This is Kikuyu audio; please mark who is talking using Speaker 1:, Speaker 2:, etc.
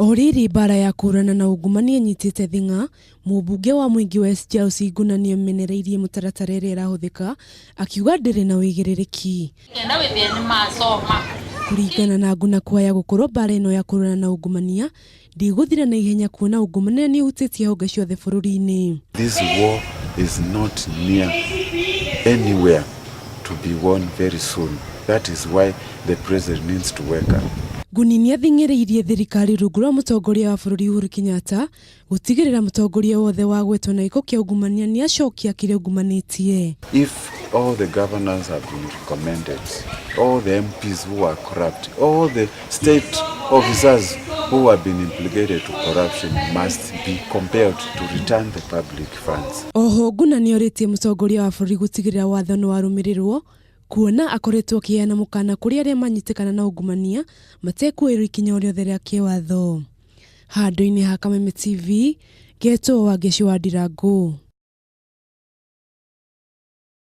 Speaker 1: O rĩrĩ mbara ya kũhũrana na ungumania ĩnyitĩte thing'a, mũmbunge wa Mwingi West Charles Inguna nĩamenereirie mũtaratara ĩrĩa ĩrahũthĩka akiuga ndĩrĩ na ũigĩrĩrĩki. Kũringana na Nguna kwaya gũkorwo mbara ĩno ya kũhũrana na ungumania ndĩgũthira na ihenya kuona ungumania nĩ ũhutĩtie honge ciothe bũrũri-inĩ.
Speaker 2: This war is not near anywhere to be won very soon. That is why the president needs to wake up.
Speaker 1: Nguni nĩathing'ĩrĩirie thirikari rungu rwa mũtongoria wa bũrũri Uhuru Kenyatta gũtigĩrĩra mũtongoria wothe wagwetwo na gĩko kĩa ungumania nĩacokia kĩrĩa ungumanĩtie.
Speaker 2: If all the governors have been recommended, all the MPs who are corrupt, all the state officers who have been implicated to corruption must be compelled to return the public funds.
Speaker 1: Oho Nguna nĩorĩtie mũtongoria wa bũrũri gũtigĩrĩra watho nĩwarũmĩrĩrwo kuona akoretwo akĩheana mũkana kũrĩ arĩa manyitĩkana na ungumania matekuoerwo ikinya o rĩothe rĩa kĩwatho. Handũ-inĩ ha Kameme TV, ngetwo Wangeci wa Ndirangũ.